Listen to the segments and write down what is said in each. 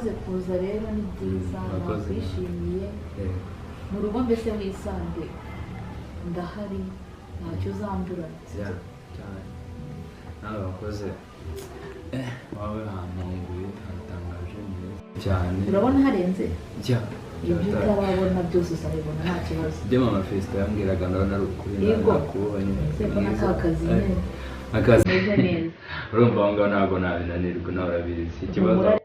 Wakoze kuza rero, ni byiza, nakwishimiye. Mu rugo mbese wisange, ndahari, ntacyo uzambura. Cyane nawe wakoze, wawe hantunguye, hatangaje cyane. Urabona harenze? Ibyo utarabona byose uzabibona, nta kibazo. Ibyo mama Fiston yambwiraga ndabona ari ukuri, nakubonye. Akazi nyine akazi neza. Urumva aho ngaho ntabwo nabinanirwa, nawe urabizi ikibazo.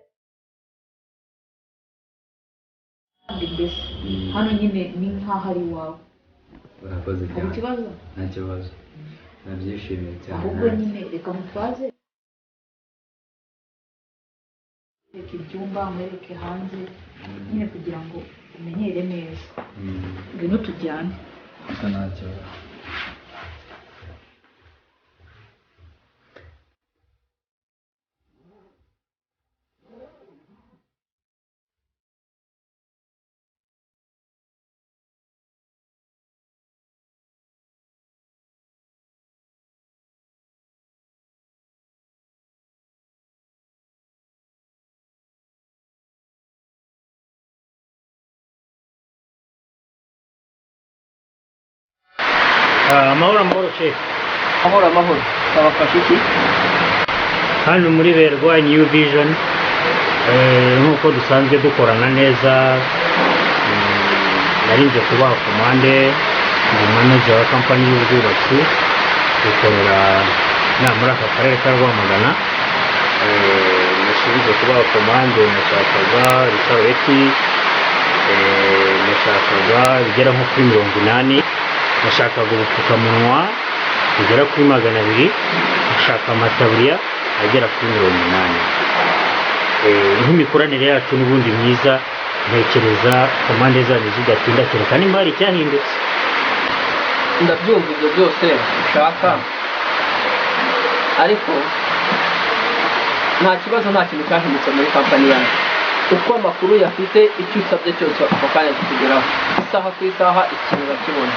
Hano nyine ni nk'aho ari iwawe. Urakoze cyane. Hari ikibazo? Nta kibazo, nabyishimiye cyane. Ahubwo nyine reka mutwaze, reka ibyumba mwereke hanze nyine kugira ngo umenyere neza. Ngwino tujyane. Nta kibazo. Amahoro amahoro chef. Amahoro amahoro. Tabafasha iki? Hano muri Berwa New Vision nkuko dusanzwe dukorana neza, narinze kubaha komande, ndi manager wa company y'ubwubatsi dukorera na muri aka karere ka Rwamagana. Nashinzwe kubaha komande, nashakaga ibisarubeti, nashakaga bigera nko kuri 80, nashakaga ubupfukamunwa bugera kuri 200, nashaka amataburiya agera kuri 80. Nk'imikoranire yacu n'ubundi myiza, ntekereza komande zanyu zidatinda kereka nimba hari icyahindutse. Ndabyumva ibyo byose ushaka, ariko nta kibazo, nta kintu cyahindutse muri kampani yacu. Uko amakuru yafite, icyo usabye cyose ako kanya kikugeraho, isaha ku isaha ikintu urakibona.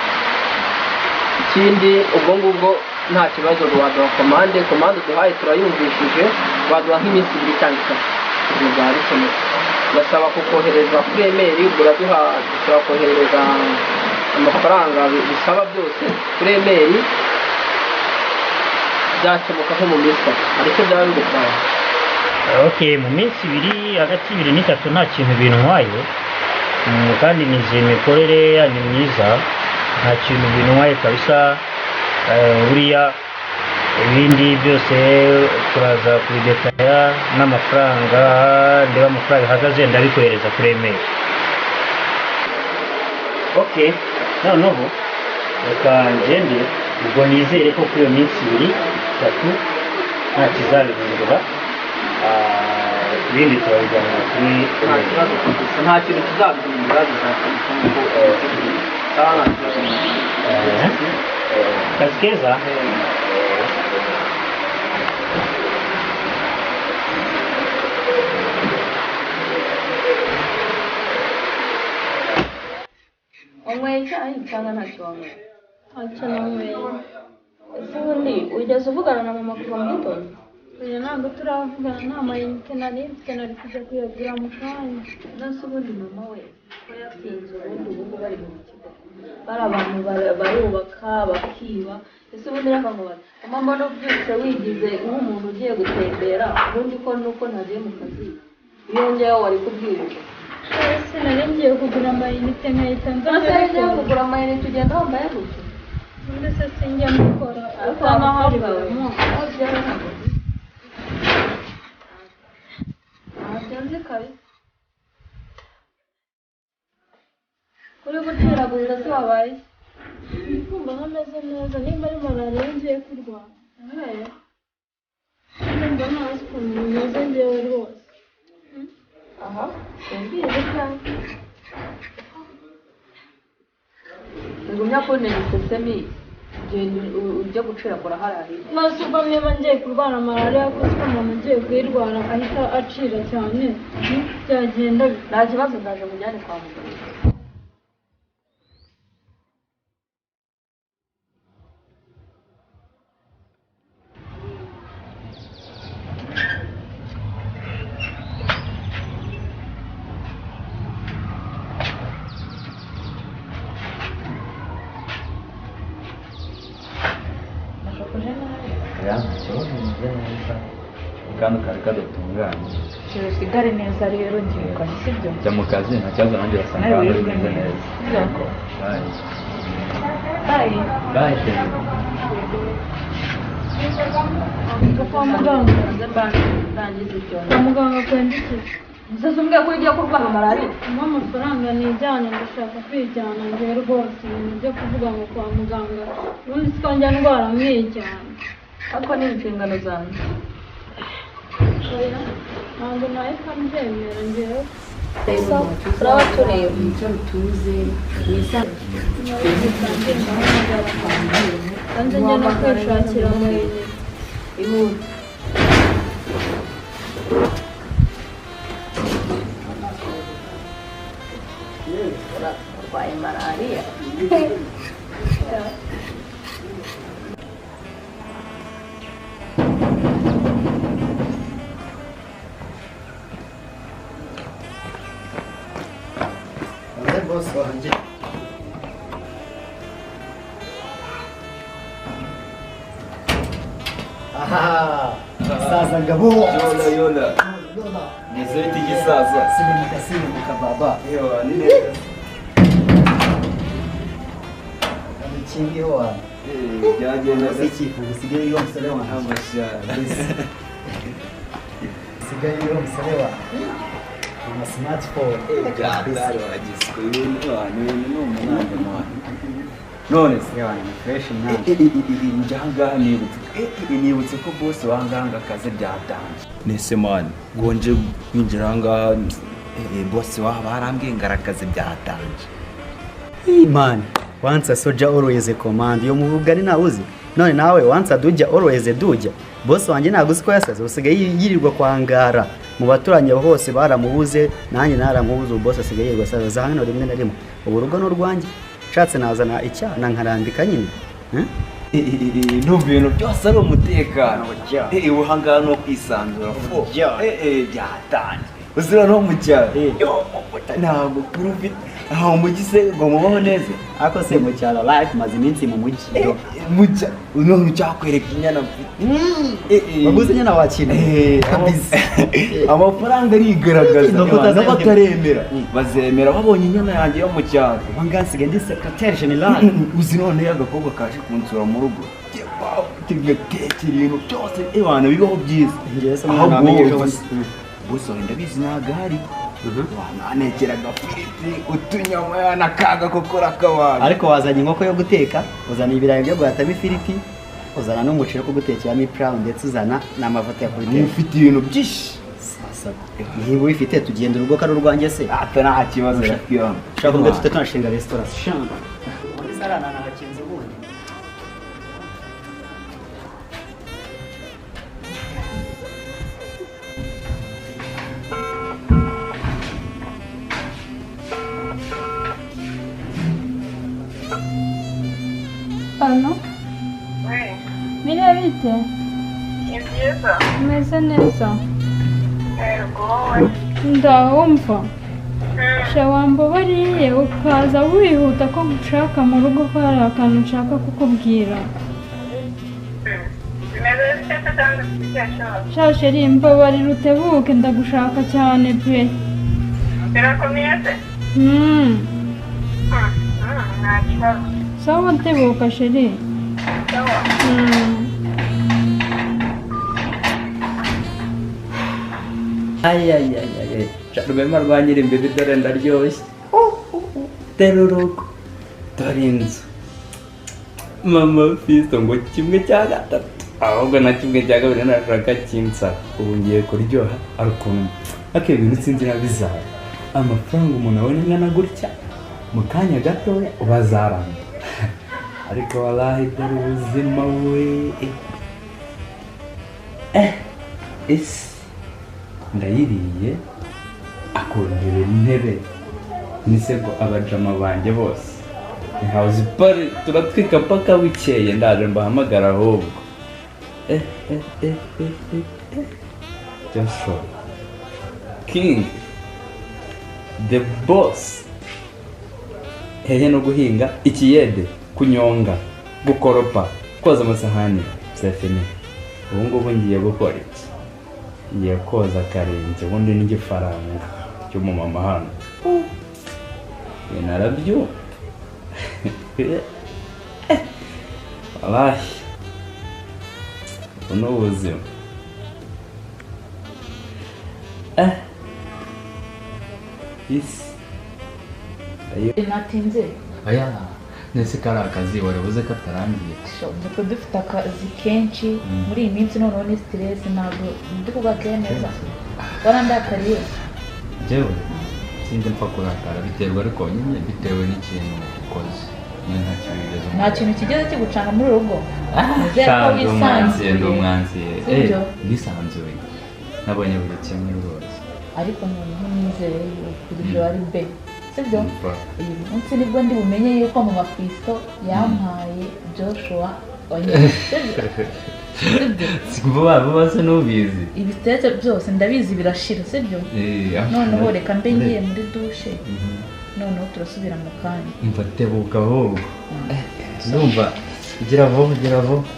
Ikindi ubwo ngubwo nta kibazo, waduha komande, komande duhaye turayumvishije, waduha nk'iminsi 2 cyangwa 3 ibintu byaba bikemutse. Ndasaba kukohereza kuri emeri, uraduha, turakohereza amafaranga bisaba byose kuri emeri, byakemuka nko mu minsi 3. Hari icyo byaba bigutwaye? Okay, mu minsi 2, hagati 2 na 3 nta kintu bintwaye, kandi nizeye imikorere yanyu myiza, nta kintu bintwaye kabisa. Buriya ibindi byose turaza kubidetaya n'amafaranga, ndeba amafaranga ahagaze ndabikohereza kuri email. Okay, noneho reka ngende, ubwo nizere ko kuri iyo minsi 2 3 nta kizabihindura. Ibindi turabijyana kuri email. Nta kintu kizabihindura, bizakemuka nk'uko. Kazi keza. Wanyweye icyayi cyangwa ntacyo wanyweye? Ntacyo nanyweye. Ese ubundi wigeze uvugana na mama kuva mu gitondo? Oya, ntabwo turavugana, nta mayinite nari mfite, nari kujya kuyagura mu kanya. Nonese ubundi mama we ko yatinze, ubundi ubu ngubu ari mu kigo, bari abantu barubaka bakiba. Ese ubundi reka nkubaze, mama mbona ubyutse wigize nk'umuntu ugiye gutembera, ubundi ko nuko ntagiye mu kazi, iyo ngewe wari kubwirirwa? Ese nari ngiye kugura amayinite nkahita nza. Nonese ngiye kugura amayinite ugenda wambaye gutyo? Ubundi se sinjya mbikora, ariko utanahari waba buri munsi. aho byaba ntabwo ntabyo nzi kabisa. Kuri guciragurira se wabaye? Kumva ntameze neza, nimba ari malariya ngiye kurwara. Numva ntazi ukuntu bimeze ngewe rwose. Aha, simbizi cyane. Ngumya kuntera isesemi, genda ujye guciragura hariya hirya. Nonese ubwo niba ngiye kurwara malariya, ko uzi ko umuntu ugiye kuyirwara ahita acira cyane, byagenda bite? Nta kibazo, ndaje mujyane kwa muganga. kano kari kadatunganye. Usigare neza rero, ngiye mu kazi, sibyo? Jya mu kazi, nta kibazo, nanjye urasanga Nawe hano wirirwe bimeze neza. neza. Sibyo? Bye. Bye. Bye, chérie. Kwa muganga. Ndangiza ibyo. Kwa muganga kwenda iki? Musaza, umbwiye ko ugiye kurwara malariya. Umpa amafaranga nijyane, ndashaka kwijyana ngewe rwose. Ibintu byo kuvuga ngo kwa muganga, ubundi siko njya ndwara nkijyana. Ariko ni inshingano zanjye. Oya, ntabwo nahita mbyemera ngewe. Turaba tureba. Wicare utuze, wisange. Ndahamagara kandi njya no kwishakira amayinite. Ihute. Urwaye malariya. Ane boss wanjye. Aha, saza ngabo. Yola yola. Yola. Meze bite igisaza? Silimuka silimuka baba. Yewe, ni neza. Amukingi wa. Eh, byagenda. Icyifuzo usigaye uriho musore wanjye. Amashyara. Usigaye uriho musore wanjye. Ama smartphone. Byatari wagiswe ibintu abantu, ibintu ni umunani mwana. None se Yewe, ni fresh mwana. Njya ahangaha nibutse ko boss wanganga akazi byatanze. Nese man, ngonje kwinjira ahangaha, boss waba barambwiye ngo arakaze byatanze. Man, once a soldier always a command. Iyo muvugani nawe uzi. None nawe once a dujya always a dujya. Boss wanjye ntabwo uzi ko yasaze, usigaye yirirwa kwangara. Mu baturanyi hose baramubuze, nanjye naramubuze, ubu boss asigaye yirirwa asaza za hano rimwe na rimwe. Ubu urugo ni urwanjye. Nshatse nazana icyana nkarambika nyine. Eh? Ndumva ibintu byose ari umutekano. Ubu ahangaha ni ukwisanzura fo. Byatanze. Uzira no mu cyaro. Yo, ntabwo kuri ufite aho mu mujyi se ngo mubaho neza. Ariko se mu cyaro life maze iminsi mu mujyi. Mu cyaro none cyakwereka inyana mfite. Waguze inyana wakina. Kabisa. Amafaranga arigaragaza. Nuko utazemera. N'abataremera bazemera babonye inyana yanjye yo mu cyaro. Ubu ngaha nsigaye ndi secrétaire général. Uzi none agakobwa kaje kunsura mu rugo, tugatekera ibintu byose, ebana bibaho byiza. Njyewe se umwana Ahubwo wamenye ejo wowe bundi. Bose wawe ndabizi ntabwo ahari, wanantekera agafiriti, utunyama n'akaga kokora k'abantu. Ariko wazanye inkoko yo guteka, uzana ibirayi byo guhatamo ifiriti, uzana n'umuceri wo kugutekeramo ipirawu, ndetse uzana n'amavuta yo kubiteka. Ufite ibintu byinshi. Sasa niba ubifite tugenda, urugo ko ari urwanjye se. Ata nta kibazo, rafiki wangu. Ushaka kuvuga tute tunashinga resitora shamba muri sarana nahakinze ubundi. Allo? Biriya bite? Ni byiza. Umeze neza? Yego, wowe? Ndawumva. Sha, wambabariye ukaza wihuta ko nshaka mu rugo, ko hari akantu nshaka kukubwira. Bimeze bite se kandi ufite ikihe kibazo? Sha chérie, mbabarira utebuke, ndagushaka cyane pe. Birakomeye se? Nta kibazo. Sawa, ntebuka chérie. Sawa. Ayayayay, rwema rwa nyirimbibi, dore ndaryoshye, dore urugo, dore inzu. Mama Fisto ngo kimwe cya gatatu, ahubwo na kimwe cya kabiri nashaka kinsaba. Ubu ngiye kuryoha arukuntu ariko ibintu sinzi na bizaba. Amafaranga umuntu abona angana gutya mu kanya gatoya ubazaramba, ariko walahi dore ubuzima we. Isi ndayiriye, akongera intebe n'imisego, abajama banjye bose ni house party, turatwika paka bukeye. Ndaje mbahamagara ahubwo. Joshua King the boss, hehe no guhinga ikiyede, kunyonga, gukoropa, koza amasahani, c'est fini. Ubu ngubu ngiye gukora iki? Ngiye koza akarenge ubundi n'igifaranga cy'umumama hano. Narabyumva. Wallahi. Ubu ni ubuzima. Isi. Natinze. Aya, nese kari akazi warabuze katarangiye. Dukaba dufite akazi kenshi muri iyi minsi, noneho ni stress, ntabwo ndi kubakira neza. Warandakariye? Jewe sinjya mpfa kurakara, biterwa ariko nyine bitewe n'ikintu ukoze. Nta Nta kintu kigeze kigucanga muri uru rugo. Nizere ko wisanzuye. Ndi umwanziye. Ndisanzuye. Nabonye buri kimwe rwose. Ariko noneho nizere yuko uri ari be. Sibyo? Uyu munsi nibwo ndi bumenye yuko mama Kristo yampaye Joshua wanyine. Vuba vuba se nubizi. Ibitetse byose ndabizi birashira, sibyo? Noneho reka mbe ngiye muri dushe. Noneho turasubira mu kanya. Mfatebuka ahubwo. Ndumva gira vuba, gira vuba.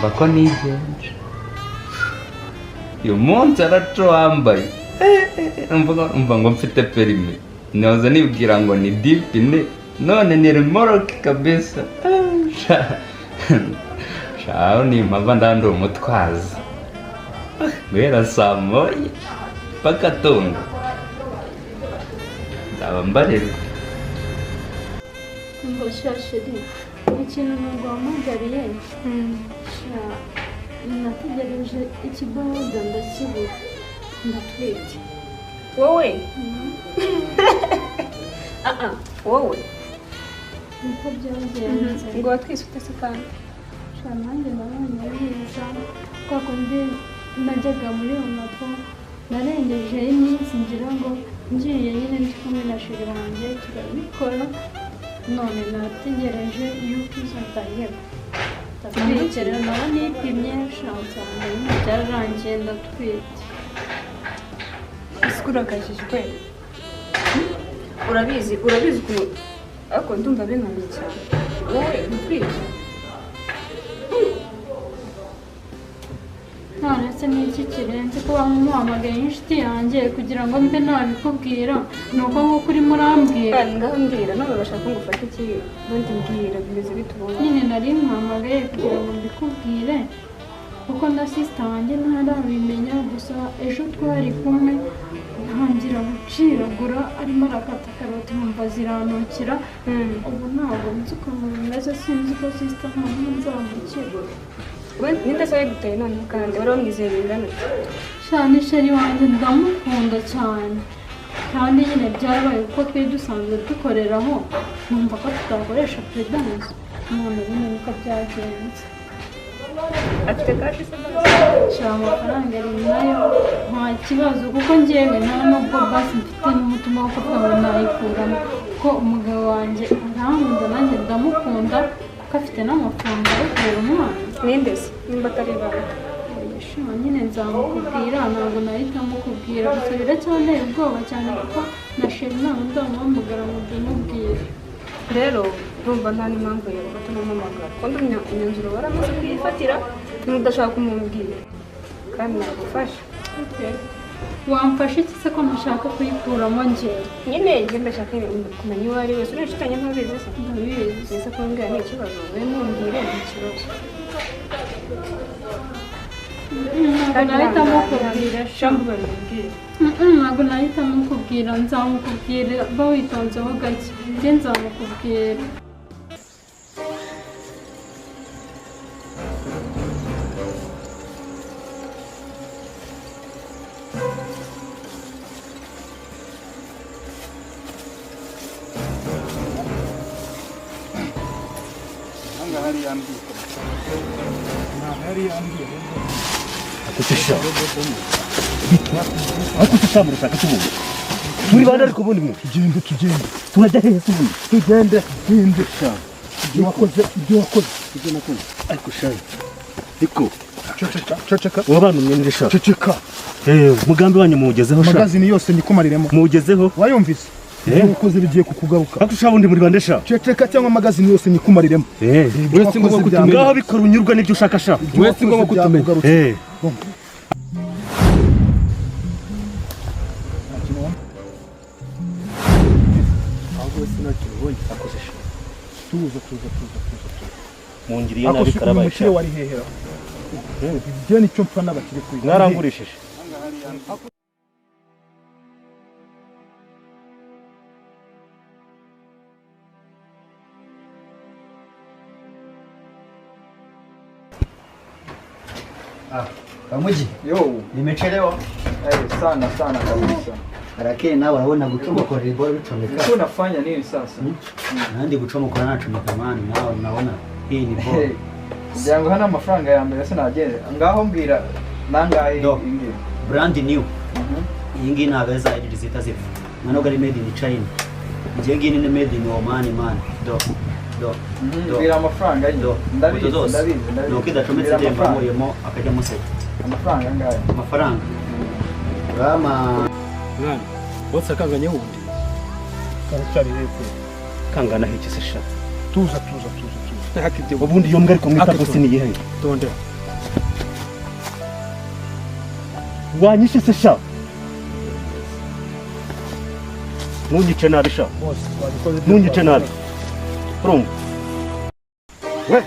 Bako nigenje. Uyu munsi araco wambaye. Mva ngo mfite perime. Noza nibwira ngo ni dipine, none ni remoroke kabisa. Shaho ni mpava ndandi umutwazi. Guhera saa moya paka tunga. Nzaba mbarirwa. Mbashashiri. Ikintu ntabwo nategereje ikiboda ndakibura ndatwite. Wowe? Wowe? Niko byagenze. Ngo watwise ute se kandi? Nanjye nabonye biza kwa kundi najyaga muri moto narengeje iminsi ngira ngo ngiye nyine ndi kumwe na sheri wanjye turabikora. None nategereje yuko izataheba. Ndatwite rero nawe nipimye nsanga byararangiye ndatwite. Ese urakajijwe? Urabizi ukuntu ariko ndumva binaniye cyane. Wowe utwite? None se ni iki kirenze kuba muhamagaye inshuti yanjye kugira ngo mbe nabikubwira? Ni uko nguko urimo urambwira. Ngaho mbwira none urashaka ngo ufate iki? Ubundi mbwira bimeze bite ubundi? Nyine nari muhamagaye kugira ngo mbikubwire kuko na sister wanjye ntarabimenya. Gusa ejo twari kumwe ntangira guciragura arimo arakata karoti numva ziranukira. Ubu ntabwo nzi ukuntu bimeze, sinzi ko sister ntabwo nzamukira. Ninde se wabiguteye noneho kandi wari wamwizeye bingana ute? Shani sheri wanjye ndamukunda cyane kandi nyine byarabaye kuko twari dusanzwe dukoreraho, numva ko tutakoresha prudence. None nyine niko byagenze. Afite kashi se? Sha amafaranga ari nayo nta kibazo, kuko njyewe nta nubwo basi mfite n'umutima wo kuvuga ngo nayikuramo, kuko umugabo wanjye arankunda nanjye ndamukunda, kuko afite n'amafaranga yo kurera umwana. Ninde se nimba atari ibanga? Nyine nzamukubwira, ntabwo nahita mukubwira gusa biracyanteye ubwoba cyane kuko na sheri ntabwo ndamuhamagara ngo mbimubwire. Rero ndumva nta n'impamvu yawe utamuhamagara kuko imyanzuro waramaze kuyifatira niba udashaka kumubwira kandi nagufasha. Wamfasha iki se ko ntashaka kuyikuramo njyewe? Nyine njye ndashaka kumenya uwo ari we. Uriya nshuti yanjye ntubizi se? Ndabizi. Ese kumbwira ni ikibazo? Wowe mumbwire ni ikibazo. Ntabwo nahita mukubwira. Ntabwo nahita mukubwira, nzamukubwira ba witonzeho gake. Njye nzamukubwira. Turi bande ariko ubundi mwe tugende turajya hehe se ubundi? Tugende sha ibyo wakoze ibyo nakoze ariko sha ariko ceceka wabantumye nde sha ceceka umugambi wanyu muwugezeho sha magazini yose nyikumariremo muwugezeho wayumvise Ukoze bigiye kukugaruka. Ariko sha bundi muri bande sha. Ceceka cyangwa magazine yose nyikumariremo. Wese ngomba kutumenya. Ngaho bikora unyurwa n'ibyo ushaka sha. Wese ngomba kutumenya. Ahubwo sinakibonye akoze sha. Tuza tuza tuza tuza tuza. Mungiriye nabi karabaye. Umukire wari hehera. Ibyo nicyo mpfa n'abakire kuri. Mwarangurishije. Kamuji. Yo, nimechelewa. Sana sana kabisa. Lakini nawe urabona gucomokora ibora bicomeka. Uko unafanya nini sasa? Nandi gucomokora nacomeka mani nawe unaona hii ni bora. Kugira ngo hano amafaranga ya mbere sinagere. Ngaho mbwira nangahe ingi. Brand new. Iyi ngiyi ntabwo za zita zipfa. Ntabwo ari made in China. Ngiye ngiyi ni made in Oman man. Do. Do. Mbwira amafaranga nyine. Ndabizi ndabizi. Nuko idacometse demba muyemo akajya museka. Amafaranga angahe? Amafaranga. Rama mwana bose akanganye wundi karacyari hepfo kangana hiki se sha. Tuza tuza tuza tuza. Hakibye ubundi iyo mbwa ariko mwita bosi ni yihe? Tonde. Wanyishe se sha. Ntunyice nabi sha. Boss wabikoze. Ntunyice nabi. Urumva? We.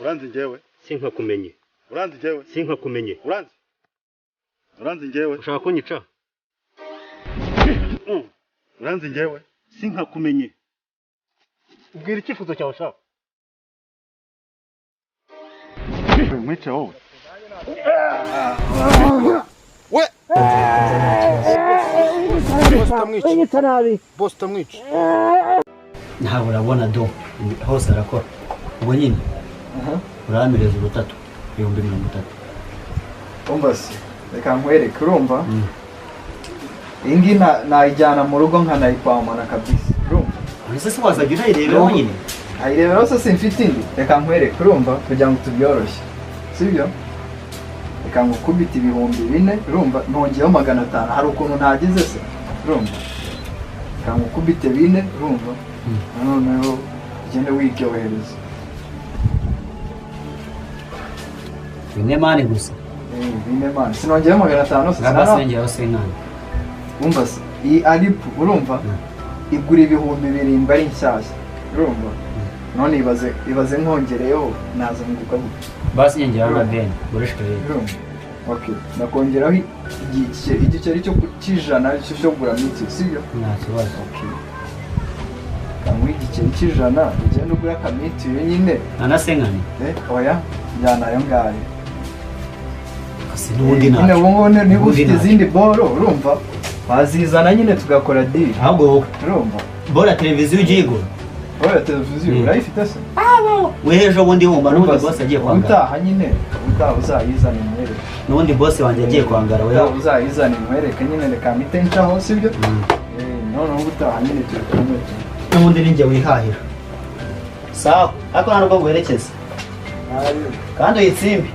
Uranzi njyewe? Sinkakumenye. Uranzi njyewe? Sinkakumenye. Uranzi? Uranzi njyewe? Ushaka kunyica? Uranzi njyewe? Sinkakumenye. Ubwira icyifuzo cyawe sha. Mwice wowe. We. Boss nabi. Boss tamwica. Ntabwo urabona do hose arakora. Ubwo nyine uramireza ubutatu 30,000. Umva se reka nkwereke urumva. Iyi ngiyi nayijyana mu rugo nkanayikwamana kabisa urumva. Ese se wazajya unayireberaho nyine? Ayireberaho se simfite indi. Reka nkwereke urumva kugira ngo tubyoroshye. Sibyo? Reka ngukubite 4,000 urumva nongeyeho 500 hari ukuntu ntagize se urumva. Reka ngukubite 4 urumva. Noneho ugende wiryohereza. 4 mani gusa. 4 mani. Sinongeyeho 500 se. Nabasengeraho senkani. Umva se iyi aripu urumva igura 7,000 ari nshyashya urumva. None ibaze nkongereyeho naza nguka gute. Basi nyongeraho na ben gurisha rero. Okay, nakongeraho igiceri cyo cy'ijana cyo kugura miti sibyo? Nta kibazo. Okay. Kamwe igiceri cy'ijana ugenda ugura akamiti nyine. Anasenkani? Oya, njyana ayo ngayo. N'ubundi nyine ubu ngubu niba ufite izindi boro urumva wazizana nyine tugakora deal. Ahubwo wowe urumva bora televiziyo ugiye igura. Bora televiziyo urayifite se? We ejo bundi wumva n'ubundi boss agiye kwangara. Utaha nyine utaha uzayizana inkwereke. N'ubundi boss wanjye agiye kwangara we. Utaha uzayizana inkwereke nyine reka mpite ncaho sibyo? Noneho utaha nyine turi kumwe. N'ubundi ninjye wihahira. Sawa, ariko nta nubwo nguherekeza. Kandi uyitsimbe.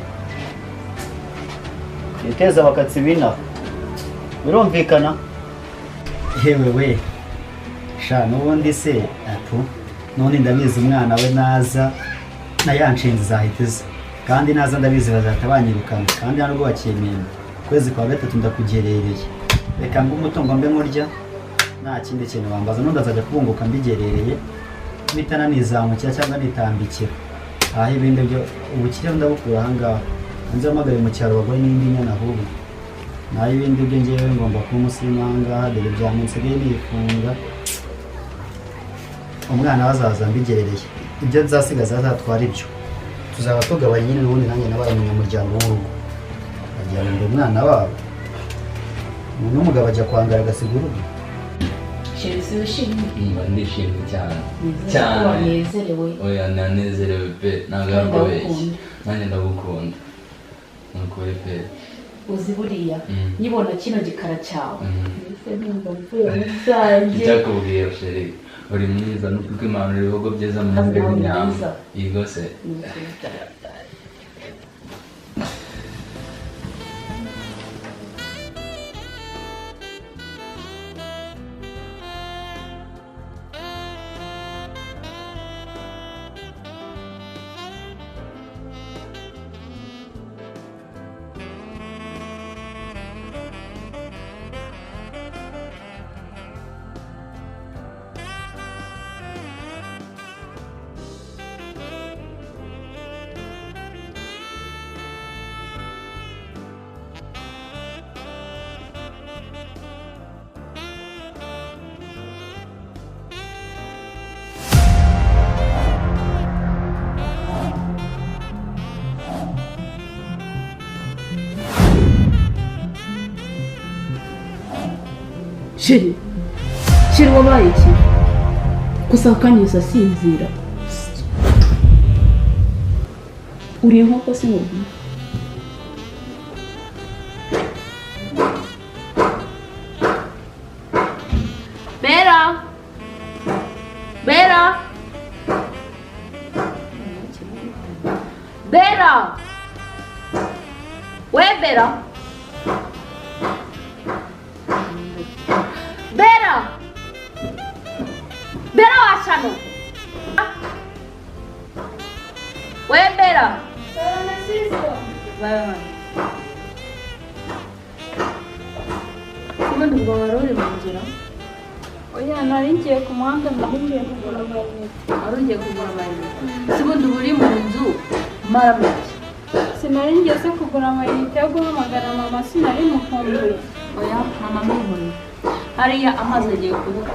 Yiteza abakatsi b'inaha. Birumvikana? Yewe we. Sha n'ubundi se atu none ndabizi umwana we naza na yanshinze zahita iza. Kandi naza ndabizi bazahita banyirukana kandi nta nubwo bakimenya. Ukwezi kwa gatatu ndakugerereye. Reka ngo umutungo mbe nkurya nta kindi kintu bambaza n'undi azajya kubunguka mbigerereye mpita nanizamukira cyangwa nitambikira. Aho ibindi byo ubukire ndabukura aha ngaha. Nze mpamagare mu cyaro bagore n'indi nyana ahubwo. Naho ibindi byo ngewe ngomba kuba umusirimu aha ngaha dore bya munsigaye nifunga. Umwana bazaza mbigerereye. Ibyo nzasigaza azatwara ibyo. Tuzaba tugabanye nyine n'ubundi nanjye nabaye umunyamuryango w'urugo. Bagira ngo umwana wabo. Umuntu w'umugabo ajya kwangara agasiga urugo. Sheri wishimye? Mba ndishimye cyane. Cyane. Wanezerewe. Oya nanezerewe pe ntabwo ari ukubeshya. Nanjye ndagukunda. Nukuri pe. Uzi buriya nyibona kino gikara cyawe. Mbese numva mvuye mu byanjye. Icyakubwira Sheri uri mwiza nuko Imana ibihugu byiza mu nyama. Yego se. Chéri, chéri wabaye iki? Gusa akanyuze asinzira. Uri inkoko si nkubwira. Bera! Bera! Bera! We Bera! Bera! Bera washano! We Bera! Ubundi ubwo wari uri mu nzira? Oya, nari ngiye ku muhanda, nari ngiye kugura amayinite. Wari ugiye kugura amayinite? Si ubundi uba uri mu nzu maramake? Sinari ngiye se kugura amayinite yo guhamagara mama, sinari mukumbuye. Oya, mama muhuriye. Hariya amazi agiye kubura.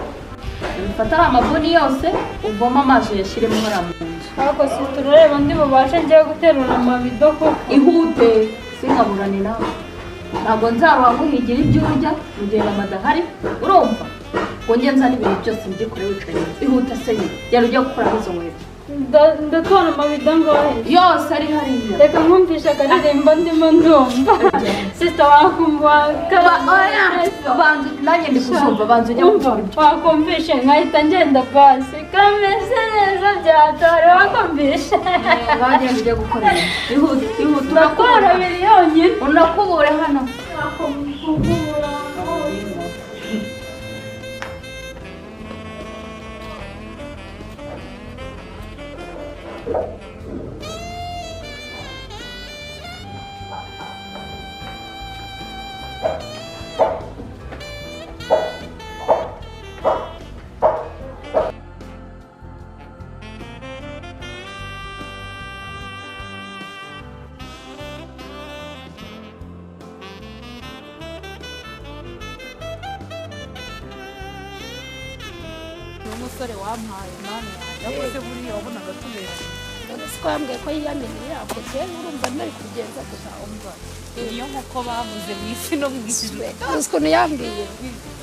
Mfata ari amabuni yose, uvome amazi uyashyiremo hariya mu nzu. Ariko si turareba ndi bubashe ngiye guterura amabido koko. Ihute, sinkaburane nawe. Ntabwo nzaruha nguhigira ibyo urya mu gihe mama adahari, urumva? Ngo njye nzane ibintu byose mbyikore wicaye mu nzu. Ihute se nyine, yari ujya gukuramo izo nkweto. Ndatora amabido angahe? Yose ari hariya. Reka nkumvishe akaririmbo ndimo ndumva. Sister wakumva. Banza nanjye ndi kuzumva, banza ujye gukora ibyo. Wakumvishe nkahita ngenda basi. Kameze neza byatore wakumvishe. Bagenda ujye gukora ibintu. Ihute, ihute. Urakora abiri yonyine. Unakubure hano. Nakubura. Umusore wampaye mwana yanjye akoze buriya wabonaga tuberanye. Siko yambwiye ko yiyaminiye yakoze, urumva nari kubigenza gusa umva. Niyo nk'uko bavuze mu isi no mu ijuru. Uzi ukuntu yambwiye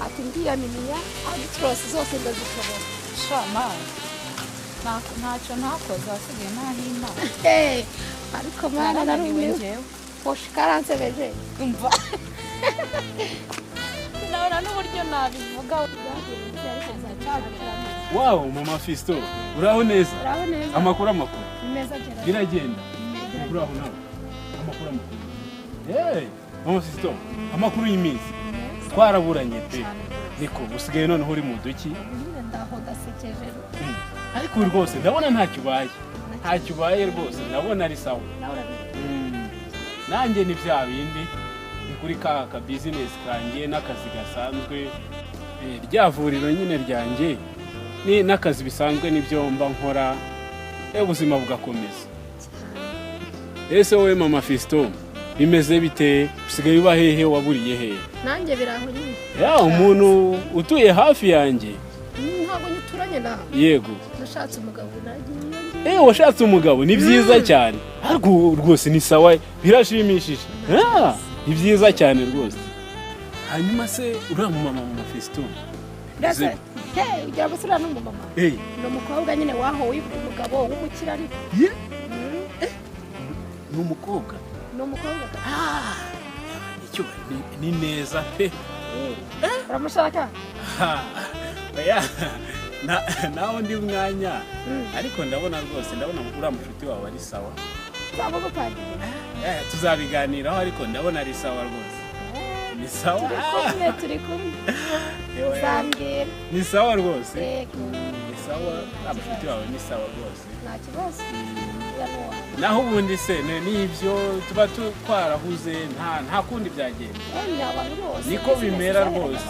ati ndiyaminiya abitrosi zose ndazishobora. Sha mwana ntacyo ntakoze hasigaye nahimana. Ariko mwana narumiwe. Hoshi karansebeje. Umva. Sinabona n'uburyo nabivuga. Wow, mama Fisto, uraho neza. Uraho neza. Amakuru amakuru. Meza cyane. Biragenda. Uraho nawe. Amakuru amakuru. Hey, mama Fisto, amakuru y'iminsi. Twaraburanye pe. Niko usigaye noneho uri mu duki. Ndaho dasekeje. Ariko rwose ndabona ntacyo ubaye. Ntacyo ubaye rwose, ndabona ari sawa. Nanjye ni bya bindi ni kuri ka business kanjye n'akazi gasanzwe. Rya vuriro nyine ryanjye ni n'akazi bisanzwe nibyo mba nkora, ubuzima bugakomeza. Ese wowe mama Fisto bimeze bite? Usigaye uba hehe, waburiye hehe? Nanjye biraho nyine. Ya umuntu utuye hafi yanjye. Ntabwo nyituranye nawe. Yego. Nashatse umugabo nagiye. Washatse umugabo ni byiza cyane. Ariko rwose ni sawa, birashimishije. Ni byiza cyane rwose. Hanyuma se uriya mumama mama Fisto? Ugira ngo se uriya ni umumama? Ni umukobwa nyine wahowe umugabo w'umukire ariko. Ni umukobwa? Ni umukobwa. Icyo ni neza pe. Uramushaka? Nawe undi mwanya ariko ndabona rwose ndabona uriya mushuti wawe ari sawa. Tuzabiganiraho ariko ndabona ari sawa rwose. Ni sawa. Turi kumwe. Uzambwira. Ni sawa rwose. Ni sawa, abashuti bawe ni sawa rwose. Nta kibazo. Naho ubundi se n'ibyo tuba twarahuze nta kundi byagenda. Niko bimera rwose.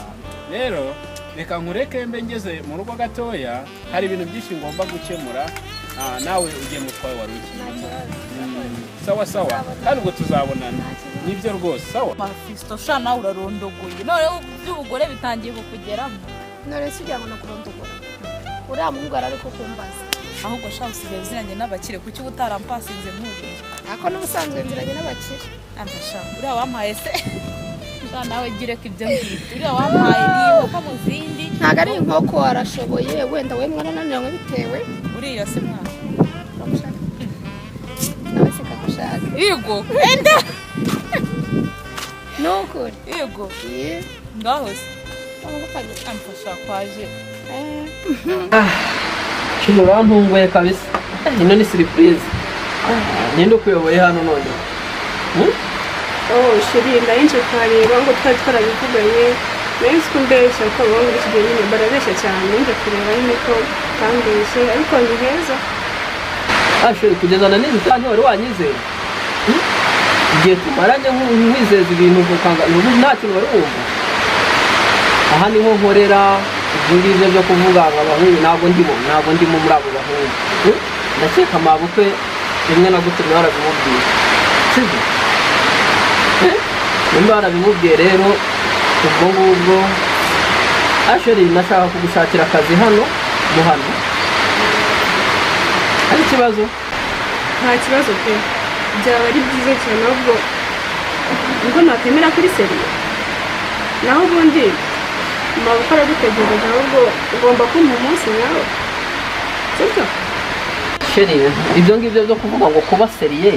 Rero reka nkureke mbe ngeze mu rugo gatoya, hari ibintu byinshi ngomba gukemura. Nawe ugiye mu twawe wari ugiye. Sawa sawa, kandi ubwo tuzabonana. Nibyo rwose, sawa. Fisto sha nawe urarondogoye. None by'ubugore bitangiye kukugeramo. None se ugira ngo nakurondogora? Uriya muhungu ariko kumbaza. Ahubwo sha usigaye uziranye n'abakire, kuki uba utarampasinze nk'uriya? Ako n'ubusanzwe nziranye n'abakire. Amfasha, uriya wampaye se. Sha nawe gireka ibyo ngibyo. Uriya wampaye ni inkoko mu zindi. Ntabwo ari inkoko, arashoboye, wenda we mwarananiranywe bitewe. Uriya se mwana. Uramushaka? Nawe se kagushaka. Yego. Enda. Nukuri. Yego. Ngaho se. Amfasha kwaje. Kino urantunguye kabisa. Ino ni surprise. Ninde ukuyoboye hano none? Oh, chérie, ndayinje kureba ngo twari twarabivuganye. Nari ko mbeshya ko abahungu b'iki gihe nyine barabeshya cyane, nje kureba nyine ko utambeshye, ariko ni heza. Ah, chérie, kugeza na n'izi saha ntiwari wanyizeye. Igihe tumaranye nkwizeza ibintu ukanga nta kintu wari wumva. Aha niho nkorera ibyo ngibyo byo kuvuga ngo abahungu ntabwo ndimo muri abo bahungu. Ndakeka mabukwe rimwe na gutumye warabimubwiye. Sibyo? Nimba warabimubwiye rero ubwo ngubwo Asheri nashaka kugushakira akazi hano mu hano. Hari ikibazo? Nta kibazo pe. Byaba ari byiza cyane ahubwo ubwo nakwemera kuri seriye. Naho ubundi mabukwe aragutegereje, ahubwo ugomba kumpa umunsi nawe. Sibyo? Sheri, ibyo ngibyo byo kuvuga ngo kuba seriye,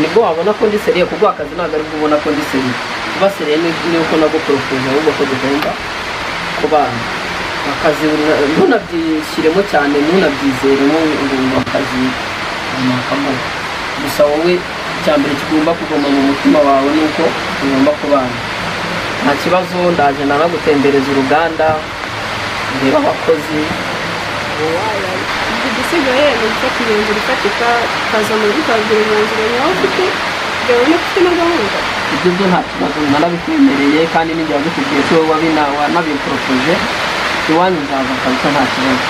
nibwo wabona ko ndi seriye, kuguha akazi ntabwo aribwo ubona ko ndi seriye. Kuba seriye ni uko naguporopoje ahubwo ko tugomba kubana. Akazi ntunabyishyiremo cyane, ntunabyizeremo ngo akazi nakamuha. Gusa wowe icya mbere kigomba kuguma mu mutima wawe ni uko tugomba kubana. Nta kibazo, ndaje nanagutembereza uruganda, ndeba abakozi. Igisigaye ni ugufata imyanzuro ifatika, ukaza mu rugo ukabwira umwanzuro nyawo ufite, kugira ngo ufite na gahunda. Ibyo byo nta kibazo, narabikwemereye kandi n'igihe wabikubwiye si wowe wanabiporopoje, iwanyu nzaza kabisa nta kibazo.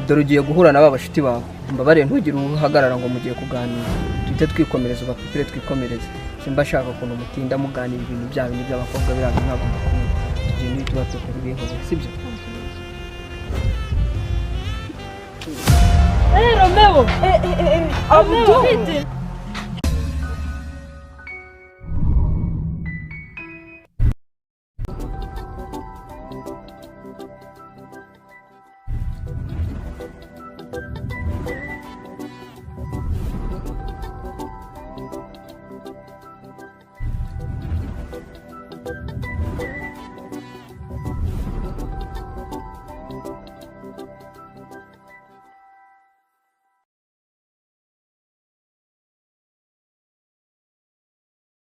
Dore ugiye guhura na ba bashuti bawe, mbabare ntugire uhagarara ngo mugiye kuganira, tuhite twikomereza ubapupire twikomereze. Simba ashaka ukuntu mutinda muganira ibintu bya bindi by'abakobwa biriya ntabwo mbakunda. Tugende tubapupire bihore, sibyo? Romeo! Abdul! Bite?